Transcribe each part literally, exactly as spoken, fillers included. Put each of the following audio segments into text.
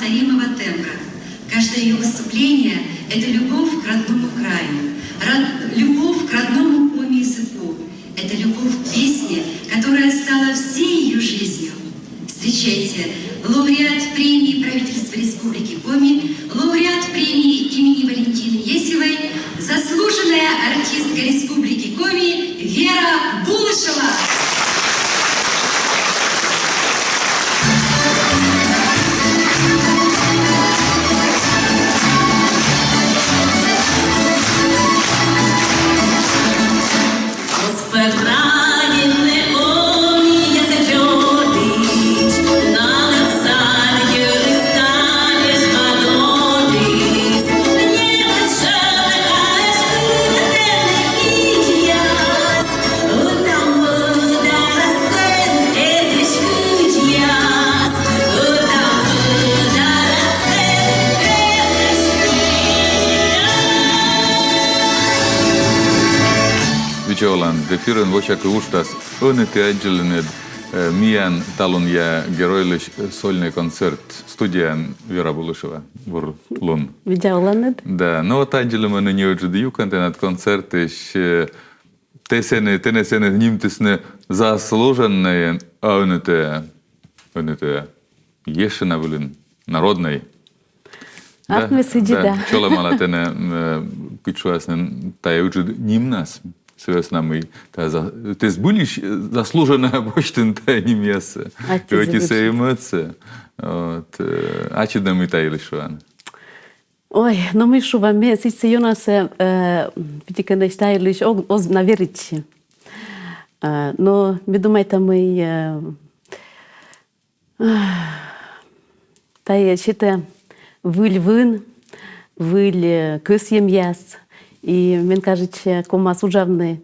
Неповторимого тембра. Каждое ее выступление — это любовь к родному краю, род- любовь к родному коми языку, это любовь к песне, которая стала всей ее жизнью. Встречайте, лауреат премии правительства Республики Коми, лауреат премии имени Валентины Есевой, заслуженная артистка Республики Коми Вера Булышева. Видза оланныд, эфирын «Вочакыв» уджтас. Ӧні ті аддзылінныд, э, миян талунъя геройлысь, э, сольный концерт. Студияын Вера Булышева. Бур лун. Видза оланныд. Да, но вот аддзылім ӧні неыджыд юкӧн тэнад концертысь, э, Тэ сэні, тэнӧ сэні нимтісны заслуженнӧйӧн, а ӧні тэ, ӧні тэ ещӧ на вылын народнӧй. Да? Артмӧ сідзи, да. Чолӧмала тэнӧ, э, кыдз шуасны, тайӧ ыджыд нимнас. Сы вӧсна мый тэ за-, тэ збыльысь, э, заслуженнӧя босьтін тайӧ нимъяссӧ. Ӧти сійӧ эмоция. Вот, э, ачыд на мый та йылысь шуан. Ой, но мый шуа, ме сідз сійӧ ёнасӧ, э, пӧтӧкӧ нӧшта йылысь ог-, оз на веритчы. Э, но ме думайта, мый, э, тайӧ сетӧ выль вын, выль, э, кӧсйӧмъяс, и мен кажитчӧ, ковмас уджавны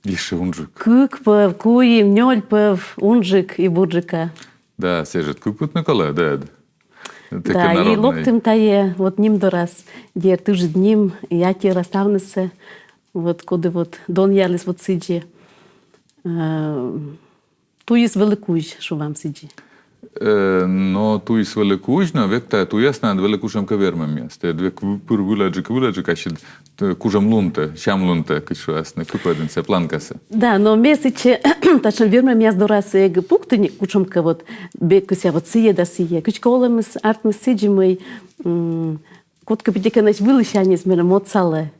ещӧ унджык. Кык пӧв, куим, нёль пӧв унджык и бурджыка. Да, сідз жӧ кыпыдны колӧ, да. Да, и локтім тайӧ вот ним дорас, дерт, ыджыд ним, и аттьӧ ставнысӧ, вот, коді вот донъяліс вот сідзи. Э, туйыс вӧлі кузь, шуам сідзи. Э, но туйыс вӧлі кузь, но век тайӧ туяснад вӧлі кутшӧмкӧ вермӧмъяс. Тайӧ век пыр вылӧджык, вылӧджык ассьыд, э, кутшӧм лунтӧ, сям лунтӧ, кыдз шуасны, кыпӧдінсӧ, планкасӧ. Да, но ме сэтчӧ татшӧм вермӧмъяс дорас эг пукты ни-, кутшӧмкӧ вот бекыся вот сійӧ да сійӧ. Кыдзкӧ олӧмыс артмис сідзи, мый, м, кодкӧ пӧтӧкӧ нӧшта вылісяньыс меным отсалӧ,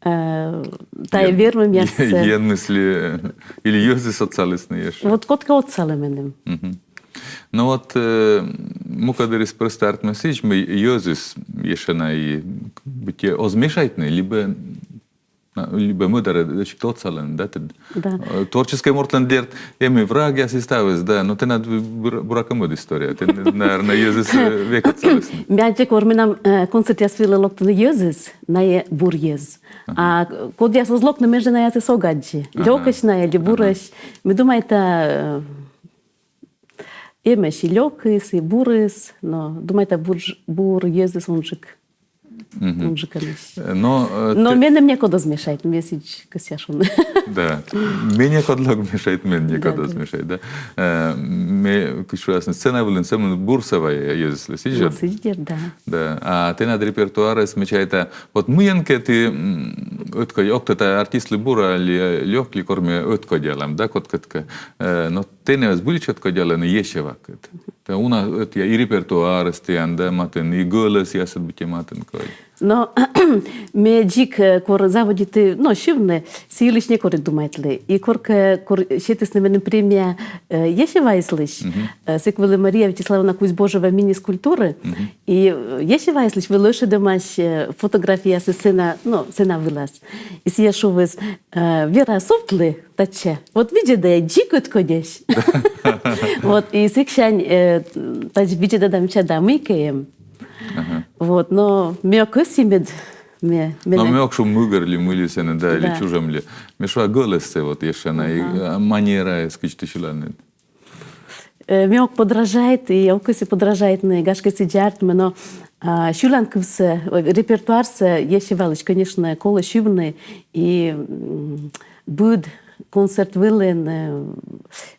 э, тайӧ вермӧмъяссӧ. Енмыс ли, э, или йӧзыс отсалісны ещӧ? Вот кодкӧ отсалӧ меным. Мгм. Но вот, э, мукӧддырйиыс прӧстӧ артмис сідз, мый йӧзыс ещӧ на и быттьӧ оз мешайтны, либӧ, на, либӧ мӧдарӧ весиг отсалӧны, да, тӧд? Да. Э, творческӧй мортлӧн, дерт, эм и врагъяс и ставыс, да, но тэнад бур-, буракӧ мӧд история. Тэнад, наверно, йӧзыс, э, век отсалісны. Ме аддза, кор менам, э, концертъяс вылӧ локтӧны йӧзыс, найӧ бур йӧз. Ага. А кодъяс оз локны, ме жӧ найӧс ог аддзы. Ага. Лёкӧсь найӧ ли бурӧсь. Ага. Ме думайта, э, эмӧсь и лёкыс, и бурыс, но думайта, бур, бур йӧзыс унджык. Мгм. Унджыкӧнысь. Э, но, э, но тэ- меным некод оз мешайт, ме сідз кӧсъя шуны. Да. Ме некодлы ог мешайт, мен некод оз мешайт, да. Э, ме, кыдз шуасны, сцена вылын сӧмын бурсӧ вайӧ йӧзыслы, сідз жӧ? Ну, сідз дерт, да. Да. А тэнад репертуарыс, ме чайта, вот мыйӧнкӧ ті, м, ӧткодь-, ог тӧд, тайӧ артистлы бура ли, э, лёк ли, кор ми ӧткодялам, да, кодкӧдкӧ. Э, но тэнӧ збыльысь ӧткодялӧны Есевакӧд. Тайӧ уна ӧтъя и репертуарыс тіян, да, матын, и гӧлӧсъясыд быттьӧ матын кодь. Но ме дзик, э, кор заводиті, но, сьывны, сы йылысь некор эг думайтлы. И коркӧ, кор сетісны меным премия, э, Есеваыслысь, э, сэк вӧлі Мария Вячеславовна Кузьбожева, министр культуры, и, э, Есеваыслысь вӧлі ӧшӧдӧмаӧсь, э, фотографияяс сцена, но, сцена вылас. И сійӧ шуис, э, Вера, сувтлы татчӧ. Вот видзӧдӧй, дзик ӧткодьӧсь. Вот, и сыксянь, э, татчӧ видзӧдӧда, мича да, мыйкӧ эм. Ага. Вот, но ме ог кӧсйы, мед, ме, но ме ог шу, мыгӧр ли, мый ли сэні, да, или чужӧм ли. Ме шуа, гӧлӧссӧ вот ещӧ на, и, а, манераыс, кыдз ті сьыланныд. Э, ме ог подражайт, и ог кӧсйы подражайтны, гашкӧ, сідзи артмӧ, но, а, сьыланкывсӧ, ой, репертуарсӧ Есевалысь, конечно, колӧ сьывны, и, м, быд концерт вылын, э,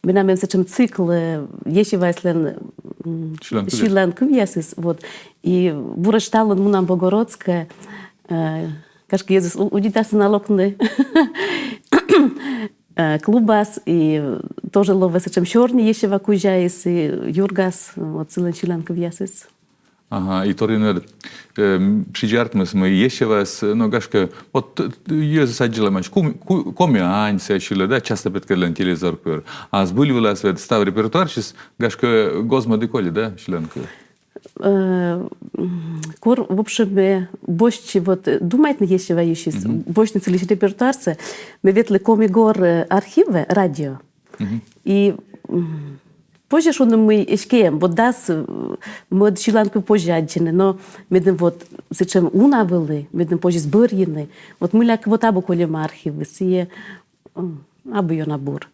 менам эм сэтшӧм цикл, э, Есеваыслӧн Сьылан кывъясыс, вот. И буретш талун мунам Богородскӧ, э, гашкӧ йӧзыс у-, удитасны на локны э, клубас, и тоже лоӧ сэтшӧм сёрни Ещӧва кузяыс, и юргас, вот, сылӧн сьылан кывъясыс. Ага, и торйӧн ӧд, э, сідз артмис, мый Ещӧвас, но, гашкӧ, вот, э, йӧзыс аддзылӧмаӧсь, ком-, ку-, коми аньсӧ сьылӧ, да, частӧ петкӧдлӧны телевизор пыр. А збыль вылас ӧд став репертуарсьыс, гашкӧ, гоз-мӧд и колі, да, сьылан кыв. Э, м, кор, в общем, э, босьтчи, вот, э, думайтны Ещӧва йывсьыс, босьтны сылысь репертуарсӧ, ме ветлі Коми гор, э, архивӧ, радио. И, м, позьӧ шуны, мый эськӧ эм, вот дас, э, мӧд сьылан кыв позьӧ аддзыны, но медым вот сэтшӧм уна вӧлі, медым позис бӧрйыны. Вот мыйлакӧ вот абу кольӧма архивыс, сійӧ, м, абу ёна бур.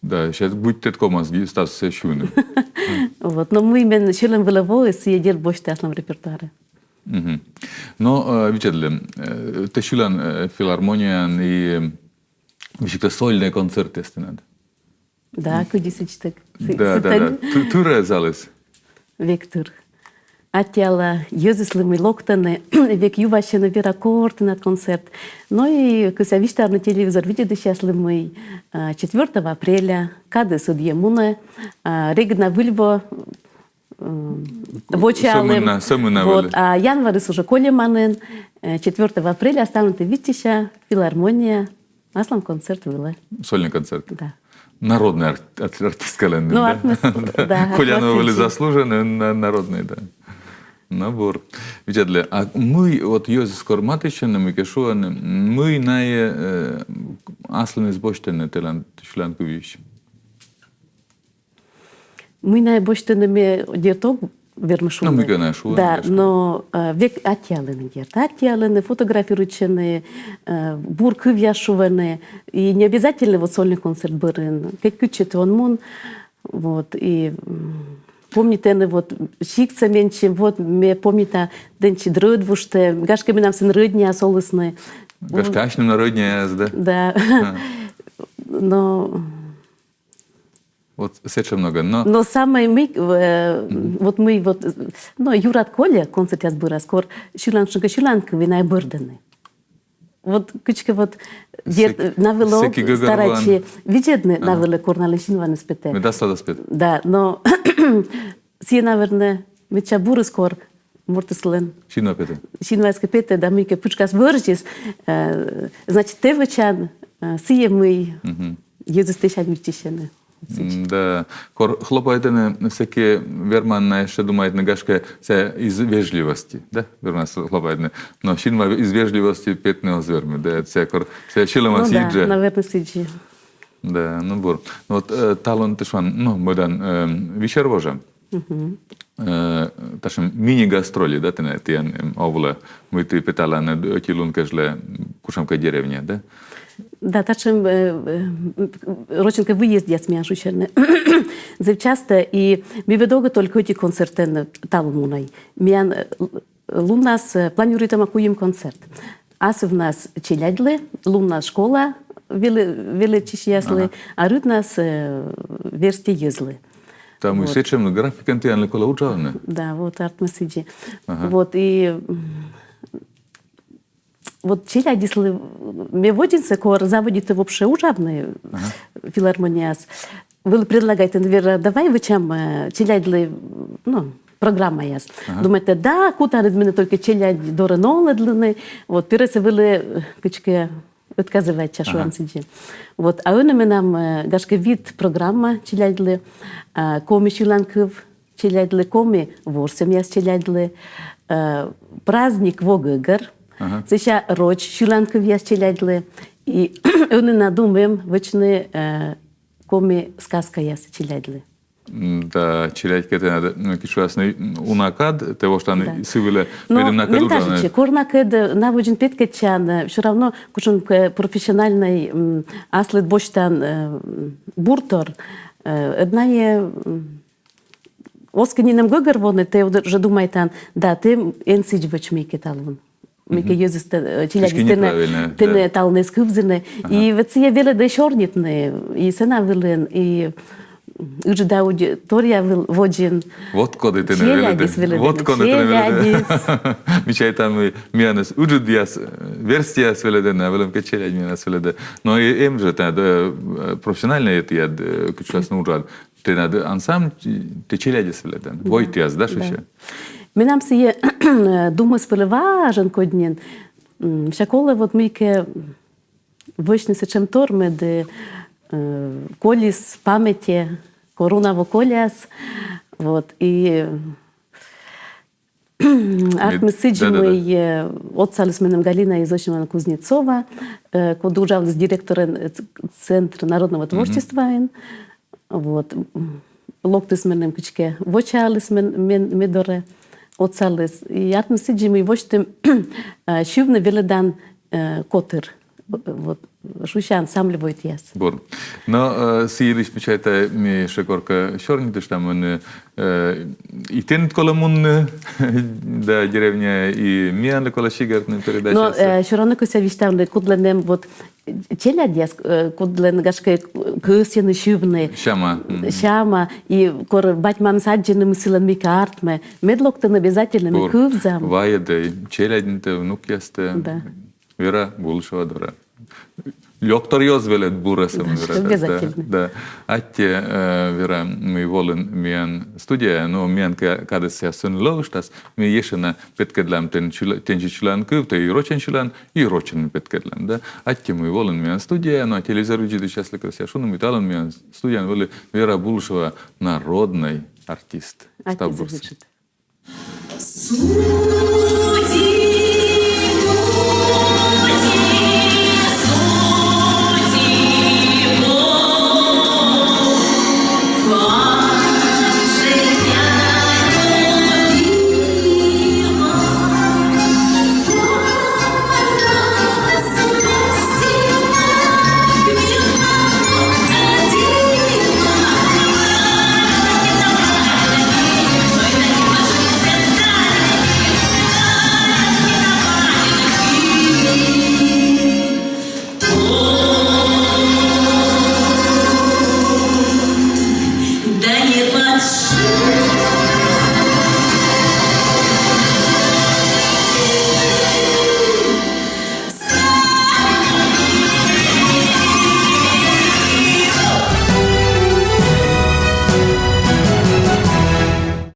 Да, сейчас будьтӧ ковмас ставсӧ сьывны. Вот, но мый мен сьӧлӧм вылӧ воис, сійӧ дерт босьтӧ аслам репертуарӧ. Но, э, видзӧдлы, э, тэ сьылан, э, филармонияын и весиг тэ сольнӧй концертъяс тэнад. Да, кыдзи сідзтӧг. Да, да, да. Ты-, тыр-ӧ залыс? Век тыр. Аттьӧала йӧзыслы, мый локтӧны, век юасьӧны, вера, кор тэнад концерт. Но и кӧсъя висьтавны телевизор видзӧдысьяслы, мый, а, четвёртого апреля, кадыс ӧдйӧ мунӧ, а, регыд на выль во, м, вочаалім. Сӧмын на, сӧмын на вӧлі. Вот, а январыс уже кольӧма нин, э, четвёртого апреля ставныд виччыся филармония аслам концерт вылӧ. Сольнӧй концерт. Да. Народнӧй ар-, ар-, артисткалӧн, да? Ну, артмис, да. Колян вӧлі заслуженнӧй, на-, народнӧй, да. Но бур. Видзӧдлы, а мый, вот, йӧзыс кор матыстчӧны, мыйкӧ шуӧны, мый найӧ, э, аслыныс босьтӧны тэнад сьылан кывйысь? Мый найӧ босьтӧны, ме дерт ог вермы шуны. Ну, мыйкӧ найӧ шуӧны, да, конечно. Но, э, век аттьӧалӧны, дерт. Аттьӧалӧны, фотографируйтчӧны, э, бур кывъяс шуӧны. И не обязательно вот сольнӧй концерт бӧрын. Кӧть кытчӧ тэ он мун. Вот, и, м, помнитӧны вот сиктсӧ менсьым, вот ме помнита, тэнсьыд рӧдвужтӧ, гашкӧ, менам сэн рӧдняяс олісны. Гашкӧ, асьным на рӧдняяс, да? Да. А. Но Вот сэтшӧм ногӧн, но. Но самӧй мый, э, вот мый вот, но юрад кольӧ концертъяс бӧрас, кор сьылан, шуам кӧ, сьылан кыв, и найӧ бӧрдӧны. Вот кыдзкӧ вот, дерт, на вылӧ ог старайтчы видзӧдны на вылӧ, кор налӧн синваныс петӧ. Медаслад оз пет. Да, но сійӧ, наверно, медся бурыс, кор мортыслӧн синва петӧ. Синва эськӧ петӧ, да мыйкӧ пытшкас вӧрзис, э, значит, тэ вӧчан, э, сійӧ, мый йӧзыс тэнад виччысьӧны. М, да. Кор хлопайтӧны, сэки верман на ещӧ думайтны, гашкӧ, сійӧ из вежливости, да? Верман хлопайтны. Но синва из вежливости петны оз вермы, да? Сійӧ кор, сійӧ сьӧлӧмас. Ну да, сідзи, наверно, сідзи. Да, но бур. Но вот, э, талун тэ шуан, но, мӧдан, э, Висер вожӧ. Э, татшӧм мини-гастроли, да, тэнад, тіян, эм, овлӧ, мый ті петаланныд ӧти лун кежлӧ кутшӧмкӧ деревняӧ, да? Да, татшӧм, э, э, рочӧн кӧ, выездъяс миян шусьӧны зэв частӧ, и ми ведь ог только ӧти концертӧн талун мунӧй. Миян, э, л-, луннас, э, планируйтӧма куим концерт. Асывнас челядьлы, луннас школа велӧ-, велӧдчысьяслы, а рытнас, э, верстьӧ йӧзлы. Там и сэтшӧм графикӧн тіянлы колӧ уджавны. Да, вот, артмӧ сідзи. Вот, и, м, вот челядьыслы, ме водзынсӧ, кор заводиті вообще уджавны филармонияас, вӧлі предлагайтӧны, Вера, давай вӧчам, э, челядьлы, ну, программаяс. Думайта, да, кутанныд менӧ только челядь дорӧ новлӧдлыны. Вот, первойсӧ вӧлі, э, кыдзкӧ отказывайтча, шуам сідзи. Вот, а ӧні менам, э, гашкӧ, вит программа челядьлы, э, коми сьылан кыв челядьлы, коми ворсӧмъяс челядьлы, э, праздник во гӧгӧр, сэсся роч сьылан кывъяс челядьлы, и ӧні на думем вӧчны, э, коми сказкаяс челядьлы. М, да, челядь кӧ тэнад, ну, кыдз шуасны, уна кад, тэ воштан сы вылӧ, медым накӧд уджавны. Кор накӧд, э, на водзын петкӧдчан, э, всё равно кутшӧмкӧ профессиональнӧй, м, аслыд босьтан, э, м, буртор, э, ӧд найӧ, м, оз кӧ нинӧм гӧгӧрвоны, тэ уже думайтан, да, тэ эн сідз вӧч мыйкӧ талун. Мыйкӧ йӧзыс, э, челядьыс тэнӧ, тэнӧ талун эз кывзыны. И вот сійӧ велӧдӧ сёрнитны и сцена вылын, и ыджыд аудитория выл-, водзын. Вот коді тэнӧ челядьыс велӧдӧны. Вот коді тэнӧ велӧдӧны. Челядьыс. Ми чайтам, миянӧс ыджыдъяс, э, верстьӧяс велӧдӧны, а вӧлӧмкӧ челядь миянӧс велӧдӧ. Но и эм жӧ тэнад, э, профессиональнӧй этіяд, э, кыдз шуасны, уджад. Тэнад ансамбль, тэ челядьӧс велӧдан. Да. Войтъяс, да, шусьӧ? Менам сійӧ думыс вӧлі важӧн кодь нин. М, сэсся колӧ вот мыйкӧ вӧчны сэтшӧмтор, мед, э, колис паметьӧ, кор уна во коляс. Вот, и артмис сідзи, мый, э, отсаліс меным Галина Зосимовна Кузнецова, э, коді уджаліс директорӧн, э, ц-, Центр народного творчестваын. Вот. М, локтіс меным кыдзкӧ, вочааліс мен, мен, ме дорӧ, отсаліс. И артмис сідзи, мый восьтім, э, сьывны велӧдан, э, котыр. Вот, шусьӧ ансамбль «Войтъяс». Бур. Но, э, сы йылысь, ме чайта, ми ещӧ коркӧ сёрнитыштам, мый, э, и тэныд колӧ мунны, да, деревняӧ, и миянлы колӧ сигӧртны передачасӧ. Но, э, всё равно кӧсъя висьтавны, кодлӧн эм вот челядьяс, э, кодлӧн, гашкӧ, кӧсйӧны сьывны. Сяма. Мгм. Сяма. И кор бать-мамыс аддзӧны, мый сылӧн мыйкӧ артмӧ, мед локтӧны обязательно, ми кывзам. Вайӧдӧй челядьнытӧ, внукъястӧ. Да. Вера Булышева дорӧ. Лёктор йӧз велӧд бурӧсӧ, мый верасны. Обязательно. Да. Аттьӧ, э, Вера, мый волін миян студияӧ, но миян ка-, кадыс сэсся лоӧ ыштас, ми ещӧ на петкӧдлам тэнсьыла-, тэнсьыд сьыланкыв, тэ и рочӧн сьылан, и рочӧн ми петкӧдлам, да. Аттьӧ, мый волін миян студияӧ, но телевизор видзӧдысьяслы кӧсъя шуны, мый талун миян студияын вӧлі Вера Булышева, народнӧй артист. Аттьӧ. Став бурсӧ.